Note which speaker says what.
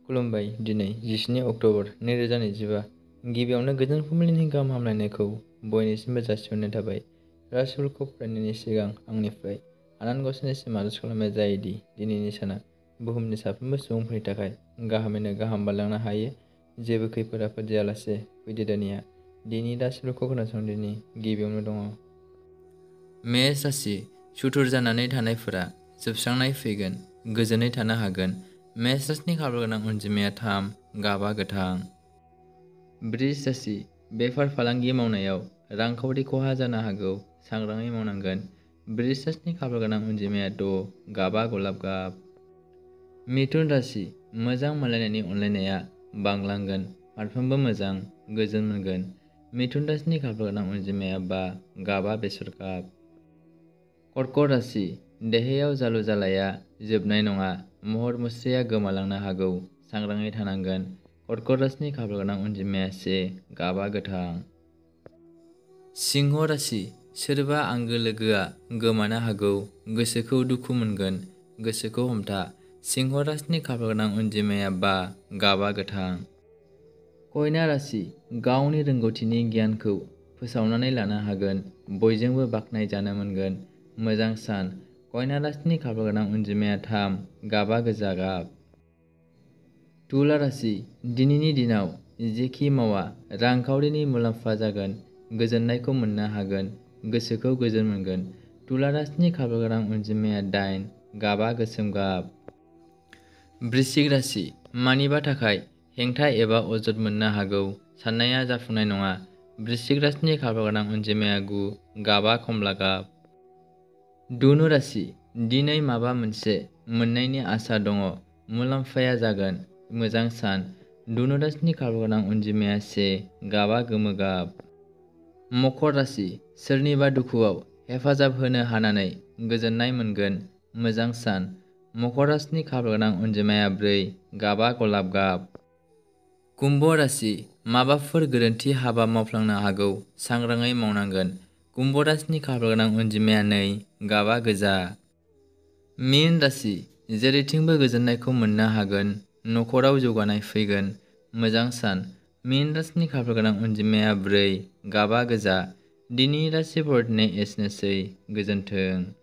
Speaker 1: खुलुमबाय। दिनै 17 अक्ट'बर 2025 गिबियावनो गोजोन फुंबिलिनि गाहाम हामलायनायखौ बयनिसिमबो जासिहरनाय थाबाय। राशिफोरखौ फरायनायनि सिगां आंनिफ्राय आनान गसाइनिसिम आरज खालामनाय जायोदि दिनैनि साना बुहुमनि साफ्रोमबो सुबुंफोरनि थाखाय गाहामैनो गाहाम बारलांनो हायो। जेबो खैफोद आफोद जायालासे फैदो दानिया दिनैनि राशिफोरखौ खोनासंदिनि गिबियावनो दङ। मेष राशि। सुथुर जानानै थानायफोरा जोबस्रांनाय फैगोन, गोजोनै थानो हागोन। मेष राशिनि खाफाल गोनां अनजिमाया 3, गाबा गोथां। बृष राशि। बेफार फालांगि मावनायाव रांखावरि खहा जानो हागौ, सांग्राङै मावनांगोन। बृष राशिनि खाफाल गोनां अनजिमाया 6, गाबा गलाब गाब। मिथुन राशि। मोजां मोनलायनायनि अनलायनाया बांलांगोन, फारफ्रोमबो मोजां, गोजोन मोनगोन। मिथुन राशिनि खाफाल गोनां अनजिमाया 5, गाबा बेसर गाब। कर्कट राशि। देहायाव जालु जालाया जोबनाय नङा, महर मुस्रिया गोमालांनो हागौ, सांग्राङै थानांगोन। कर्कट राशिनि खाफाल गोनां अनजिमाया 1, गाबा गोथां। सिंह राशि। सोरबा आंगो लोगोआ गोमानो हागौ, गोसोखौ दुखु मोनगोन, गोसोखौ हमथा। सिंह राशिनि खाफाल गोनां अनजिमाया 5, गाबा गोथां। कन्या राशि। गावनि रोंगौथिनि गियानखौ फोसावनानै लानो हागोन, बयजोंबो बाख्नायजानो मोनगोन। मोजां सान। कन्या राशिनि खाफाल गोनां अनजिमाया 3, गाबा गोजा गाब। तुला राशि। दिनैनि दिनाव जेखि मावा रांखावरिनि मुलाम्फा जागोन, गोजोननायखौ मोननो हागोन, गोसोखौ गोजोन मोनगोन। तुला राशिनि खाफाल गोनां अनजिमाया 8, गाबा गोसोम गाब। वृश्चिक राशि। मानिबा थाखाय हेंथा एबा अजद मोननो हागौ, साननाया जाफुंनाय नङा। वृश्चिक राशिनि खाफाल गोनां अनजिमाया 9, गाबा खमला गाब। धनु राशि। दिनै माबा मोनसे मोननायनि आसा दङ, मुलाम्फाया जागोन, मोजां सान। धनु राशिनि खाफाल गोनां अनजिमाया 1, गाबा गोमो गाब। मकर राशि। सोरनिबा दुखुआव हेफाजाब होनो हानानै गोजोननाय मोनगोन, मोजां सान। मकर राशिनि खाफाल गोनां अनजिमाया 4, गाबा गलाब गाब। कुम्भ राशि। माबाफोर गोरोन्थि हाबा मावफ्लांनो हागौ, सांग्राङै मावनांगोन। कुम्भ राशिनि खाफाल गोनां अनजिमाया 2, गाबा गोजा। मीन राशि। जेरैथिंबो गोजोननायखौ मोननो हागोन, नखराव जौगानाय फैगोन, मोजां सान। मीन राशिनि खाफाल गोनां अनजिमाया 4, गाबा गोजा। दिनैनि राशि फरायनाया एसेनोसै, गोजोन्थों।